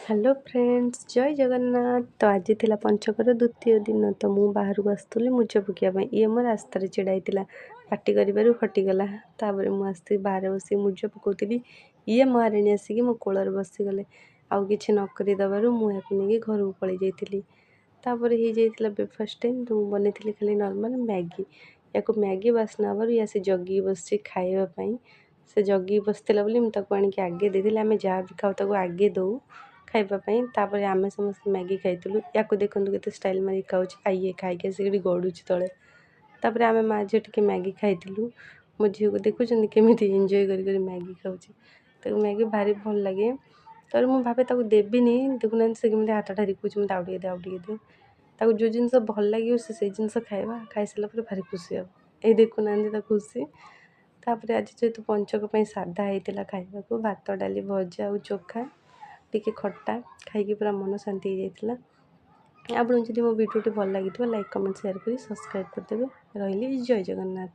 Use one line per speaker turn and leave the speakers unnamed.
Hello friends, ଜୟ ଜଗନ୍ନାଥ। ତ ଆଜି ଥିଲା ପଞ୍ଚକର ଦ୍ୱିତୀୟ ଦିନ। ତ ମୁଁ ବାହାରକୁ ଆସୁଥିଲି ମୁରୁଜ ପକାଇବା ପାଇଁ। ଇଏ ମୋ ରାସ୍ତାରେ ଛିଡ଼ା ହେଇଥିଲା। ପାଟି କରିବାରୁ ହଟିଗଲା। ତାପରେ ମୁଁ ଆସିକି ବାହାରେ ବସିକି ମୁରୁଜ ପକାଉଥିଲି। ଇଏ ମହାରାଣୀ ଆସିକି ମୋ କୋଳରେ ବସିଗଲେ। ଆଉ କିଛି ନ କରିଦେବାରୁ ମୁଁ ଏହାକୁ ନେଇକି ଘରକୁ ପଳେଇ ଯାଇଥିଲି। ତାପରେ ହେଇଯାଇଥିଲା ବ୍ରେକଫାଷ୍ଟ ଟାଇମ୍। ତ ମୁଁ ବନେଇଥିଲି ଖାଲି ନର୍ମାଲ୍ ମ୍ୟାଗି। ୟାକୁ ମ୍ୟାଗି ବାସ୍ନା ହେବାରୁ ଇଏ ଆସି ଜଗିକି ବସିଛି ଖାଇବା ପାଇଁ। ସେ ଜଗିକି ବସିଥିଲା ବୋଲି ମୁଁ ତାକୁ ଆଣିକି ଆଗେ ଦେଇଥିଲି। ଆମେ ଯାହା ବି ଖାଉ, ତାକୁ ଆଗେ ଦେଉ ଖାଇବା ପାଇଁ। ତାପରେ ଆମେ ସମସ୍ତେ ମ୍ୟାଗି ଖାଇଥିଲୁ। ୟାକୁ ଦେଖନ୍ତୁ, କେତେ ଷ୍ଟାଇଲ୍ ମାରିକି ଖାଉଛି। ଆଉ ଇଏ ଖାଇକି ଆସିକି ଏଠି ଗଡ଼ୁଛି ତଳେ। ତାପରେ ଆମେ ମା ଝିଅ ଟିକେ ମ୍ୟାଗି ଖାଇଥିଲୁ। ମୋ ଝିଅକୁ ଦେଖୁଛନ୍ତି, କେମିତି ଏନ୍ଜୟ କରି କରି ମ୍ୟାଗି ଖାଉଛି। ତାକୁ ମ୍ୟାଗି ଭାରି ଭଲ ଲାଗେ। ତାପରେ ମୁଁ ଭାବେ ତାକୁ ଦେବିନି, ଦେଖୁନାହାନ୍ତି, ସେ କେମିତି ହାତ ଠାରି କହୁଛି, "ମୋତେ ଆଉ ଟିକେ ଦେ, ଆଉ ଟିକେ ଦେ।" ତାକୁ ଯେଉଁ ଜିନିଷ ଭଲ ଲାଗିବ, ସେ ସେଇ ଜିନିଷ ଖାଇବା। ଖାଇସାରିଲା ପରେ ଭାରି ଖୁସି ହେବ। ଏଇ ଦେଖୁନାହାନ୍ତି ତା ଖୁସି। ତାପରେ ଆଜି ଯେହେତୁ ପଞ୍ଚକ ପାଇଁ ସାଧା ହେଇଥିଲା ଖାଇବାକୁ, ଭାତ, ଡାଲି, ଭଜା ଆଉ ଚୋଖା, ଟିକେ ଖଟା, ଖାଇକି ପୁରା ମନ ଶାନ୍ତି ହେଇଯାଇଥିଲା। ଆପଣଙ୍କୁ ଯଦି ମୋ ଭିଡ଼ିଓଟି ଭଲ ଲାଗିଥିବ, ଲାଇକ୍, କମେଣ୍ଟ, ସେୟାର କରି ସବସ୍କ୍ରାଇବ୍ କରିଦେବେ। ରହିଲି, ଜୟ ଜଗନ୍ନାଥ।